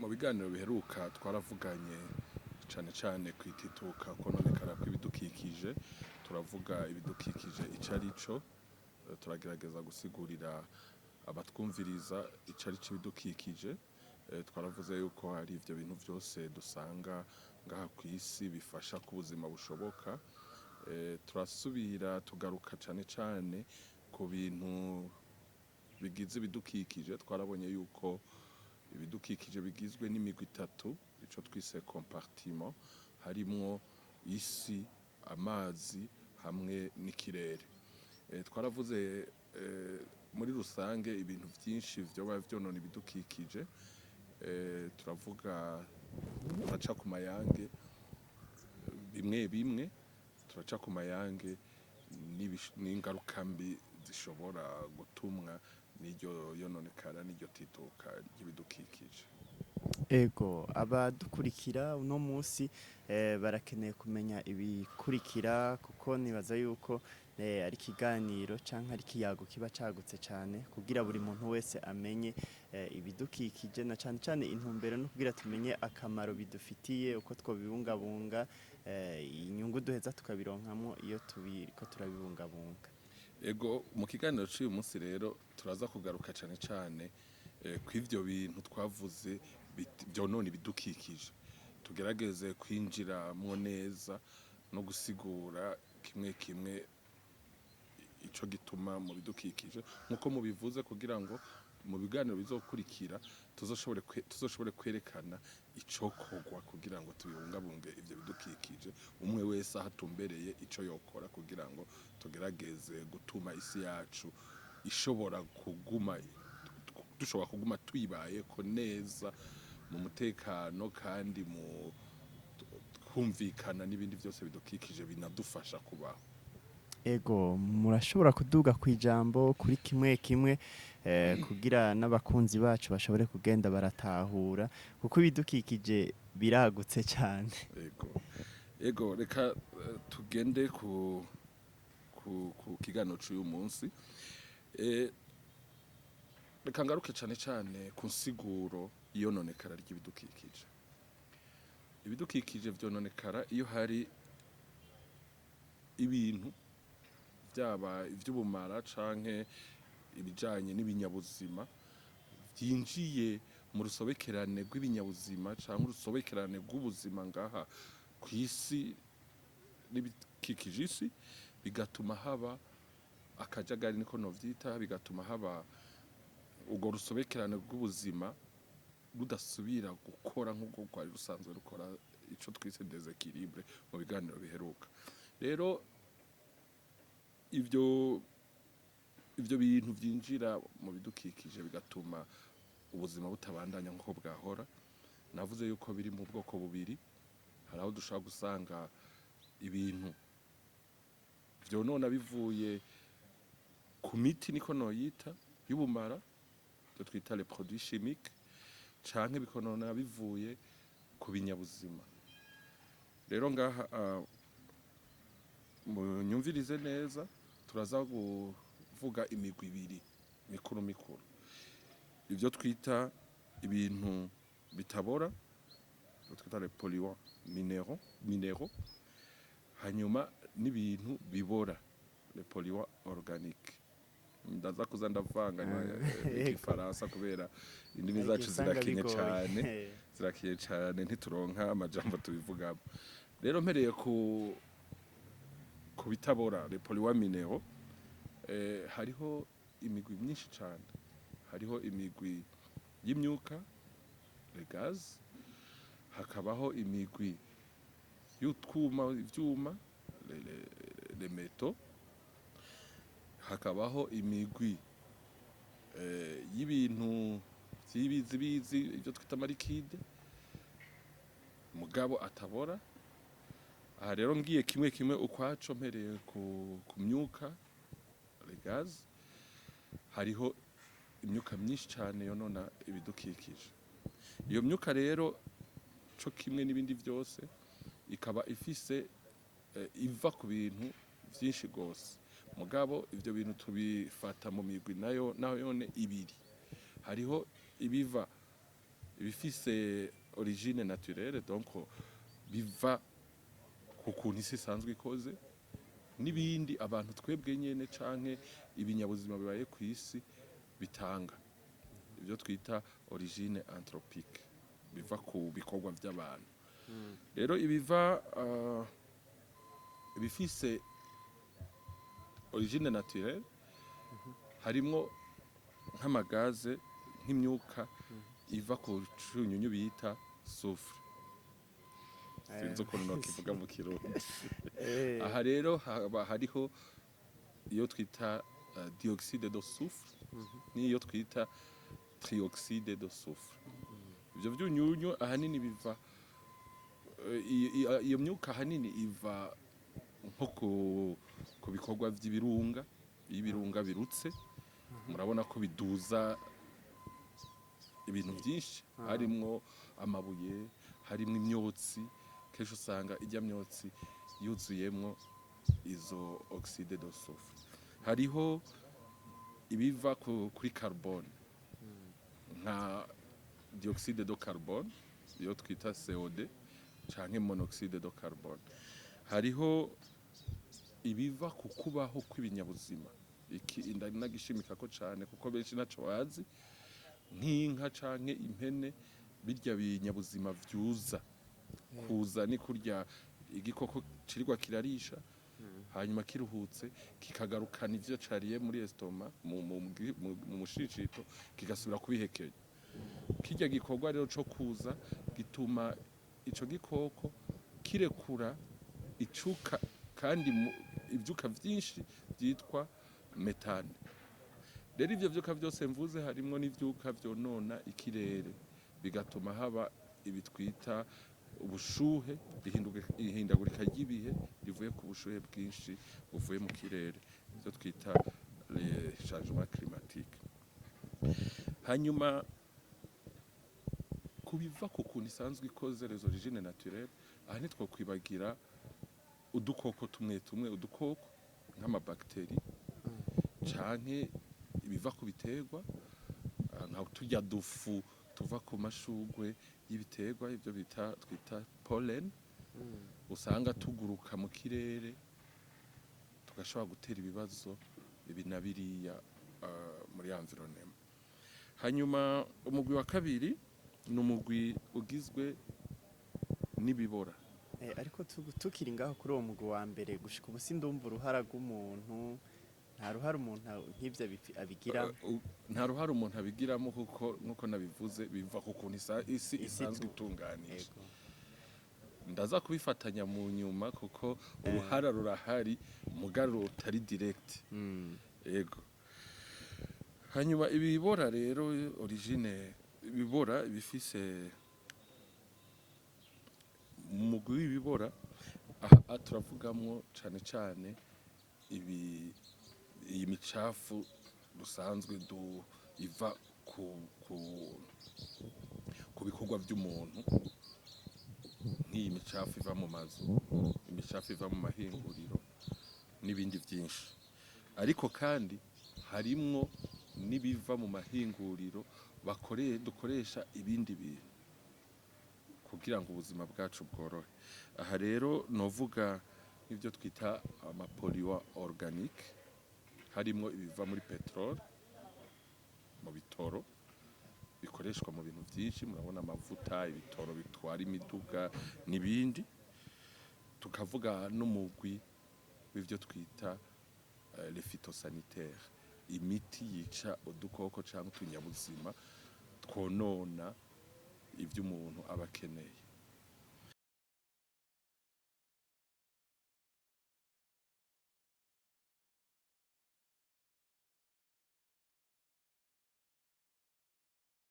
Mu biganiro biheruka twaravuganye cane cane kwitituka kononekara kw'ibidukikije, turavuga ibidukikije ico ari cyo, turagerageza gusigurira abatwumviriza ico ari cyo ibidukikije. Twaravuze yuko hari ivyo bintu vyose dusanga ngaha kw'isi bifasha ko ubuzima bushoboka. Turasubira tugaruka cane cane ku bintu bigize ibidukikije. Twarabonye yuko ibidukikije bigizwe n'imigwi itatu, ico twise compartiment, harimwo isi, amazi hamwe n'ikirere. Twaravuze muri rusange ibintu vyinshi vyoba vyonona ibidukikije. Turavuga, turaca ku mayange bimwe bimwe, turaca ku mayange n'ingaruka mbi zishobora gutumwa n'iryo yononekara n'iryo tituka ry'ibidukikije. Ego, abadukurikira uno munsi barakeneye kumenya ibikurikira, kuko nibaza yuko ari ikiganiro canke ari ikiyago kiba cagutse cane kugira buri muntu wese amenye ibidukikije, na cane cane intumbero no kugira tumenye akamaro bidufitiye, uko twobibungabunga, inyungu duheza tukabironkamwo iyo tubiriko turabibungabunga. Ego, mu kiganiro c'uyu munsi rero turaza kugaruka cane cane kw'ivyo bintu twavuze vyonona ibidukikije, tugerageze kwinjiramwo neza no gusigura kimwe kimwe ico gituma mu bidukikije, nkuko mubivuze, kugira ngo mu biganiro bizokurikira tuzoshobore kwerekana icokorwa kugira ngo tubibungabunge ivyo bidukikije, umwe wese aho atumbereye ico yokora kugira ngo tugerageze gutuma isi yacu ishobora kuguma, dushobora kuguma tuyibayeko neza mu mutekano kandi mu twumvikana n'ibindi byose bidukikije binadufasha kubaho. Ego, murashobora kuduga ku ijambo kuri kimwe kimwe kugira n'abakunzi bacu bashobore kugenda baratahura, kuko ibidukikije biragutse cyane. Ego, reka tugende ku kiganiro c'uyu munsi. Reka ngaruke cane cane ku nsiguro y'iyononekara ry'ibidukikije. Ibidukikije vyononekara iyo hari ibintu, byaba ivy'ubumara canke ibijanye n'ibinyabuzima, vyinjiye mu rusobekerane rw'ibinyabuzima canke urusobekerane rw'ubuzima ngaha kw'isi n'ibikikije isi, bigatuma haba akajagari, niko novyita, bigatuma haba urwo rusobekerane rw'ubuzima rudasubira gukora nk'uko rwari rusanzwe rukora, ico twise déséquilibre mu biganiro biheruka. Rero ivyo bintu vyinjira mu bidukikije bigatuma ubuzima butabandanya nk'uko bwahora, navuze yuko biri mu bwoko bubiri. Hari aho dushobora gusanga ibintu vyonona bivuye ku miti, niko noyita, y'ubumara, ivyo twita les produits chimiques, canke bikonona bivuye ku binyabuzima. Rero ngaha munyumvirize neza, turaza kuvuga imigwi ibiri mikuru mikuru: ivyo twita ibintu bitabora, ivyo twita les polluants minéraux, hanyuma n'ibintu bibora, les polluants organiques. Ndaza kuza ndavanga igifaransa kubera indimi zacu usanga zirakenye bigoye. cane, zirakenye cane, ntituronka amajambo tubivugamo. Rero mpereye ku bitabora, les polluants minéraux, hariho imigwi myinshi cane. Hariho imigwi y'imyuka, les gaz, hakabaho imigwi y'utwuma, ivyuma, les métaux, hakabaho imigwi y'ibintu vy'ibizibizi, ivyo twita ama liquides mugabo atabora. Aha rero ngiye kimwe kimwe ukwaco, mpereye ku myuka, les gaz. Hariho imyuka myinshi cane yonona ibidukikije. Iyo myuka rero, co kimwe n'ibindi vyose, ikaba ifise iva ku bintu vyinshi gose, mugabo ivyo bintu tubifata mu migwi nayo nayone ibiri. Hariho ibiva Ibifise origine naturelle, donc biva ku kuntu isi isanzwe ikoze, n'ibindi abantu twebwe nyene canke ibinyabuzima bibaye ku isi bitanga, ibyo twita origine anthropique, biva ku bikorwa by'abantu. Rero ibiva ibifise origine naturelle harimwo nk'amagaze, nk'imyuka iva ku cunyunyu bita soufre, sinzi ukuntu nokivuga mu Kirundi. Aha rero haba hariho iyo twita dioxyde de soufre n'iyo twita trioxyde de soufre. Ivyo vyunyunyu ahanini biva iyo myuka ahanini iva nko ku bikorwa vy'ibirunga. Iyo ibirunga birutse, murabona ko biduza ibintu byinshi, harimwo amabuye, harimwo imyotsi. Kenshi usanga ijya myotsi yuzuyemwo izo oxyde de soufre. Hariho ibiva kuri carbone, nka dioxyde de carbone, iyo twita CO2, canke monoxyde de carbone. Hariho ibiva ku kubaho kw'ibinyabuzima. Iki ndagishimika ko cane kuko benshi ntaco bazi, nk'inka canke impene, birya binyabuzima vyuza. Kuza ni kurya igikoko cirirwa kirarisha, hanyuma kiruhutse kikagarukana ivyo cariye muri estomac, mu mushishito, kigasubira kubihekenya. Kirya gikorwa rero co kuza gituma ico gikoko kirekura icuka, kandi ivyuka vyinshi vyitwa méthane. Rero ivyo vyuka vyose mvuze, harimwo n'ivyuka vyonona ikirere, bigatuma haba ibi twita ubushuhe, ihindagurika ry'ibihe rivuye ku bushuhe bwinshi buvuye mu kirere, ivyo twita les changements climatiques. Hanyuma kubiva ku kuntu isanzwe ikoze, les origines naturelles, aha ntitwokwibagira udukoko tumwe tumwe, udukoko nk'amabactéries, canke ibiva ku biterwa, nka turya dufu tuva ku mashugwe y'ibiterwa, ibyo twita pollen, usanga tuguruka mu kirere, tugashobora gutera ibibazo ibi na biriya muri environnement. Hanyuma umugwi wa kabiri ni umugwi ugizwe n'ibibora. Ariko tukiri ngaho kuri uwo mugwi wa mbere, gushika ubu sindumva uruhara rw'umuntu. Nta ruhara umuntu nk'ivyo abigira? Nta ruhara umuntu abigiramo, kuko nkuko nabivuze, biva ku kuntu isi Isi isanzwe itunganije. Yego. Ndaza kubifatanya mu nyuma, kuko uruhara rurahari mugabo rutari direct. Yego. Hanyuma ibibora rero, origine ibibora, bifise mu mugwi w'ibibora, aha turavugamwo cane cane iyi micafu dusanzwe du iva ku bikorwa by'umuntu, nk'iyi micafu iva mu mazu, imicafu iva mu mahinguriro n'ibindi byinshi. Ariko kandi harimwo n'ibiva mu mahinguriro dukoresha ibindi bintu kugira ngo ubuzima bwacu bworohe. Aha rero novuga nk'ibyo twita amapolluants organiques, harimwo ibiva muri peteroli, mu bitoro bikoreshwa mu bintu byinshi, murabona amavuta, ibitoro bitwara imiduga n'ibindi. Tukavuga n'umugwi w'ivyo twita les phytosanitaires, imiti yica udukoko cyangwa utunyabuzima twonona ivyo umuntu aba akeneye.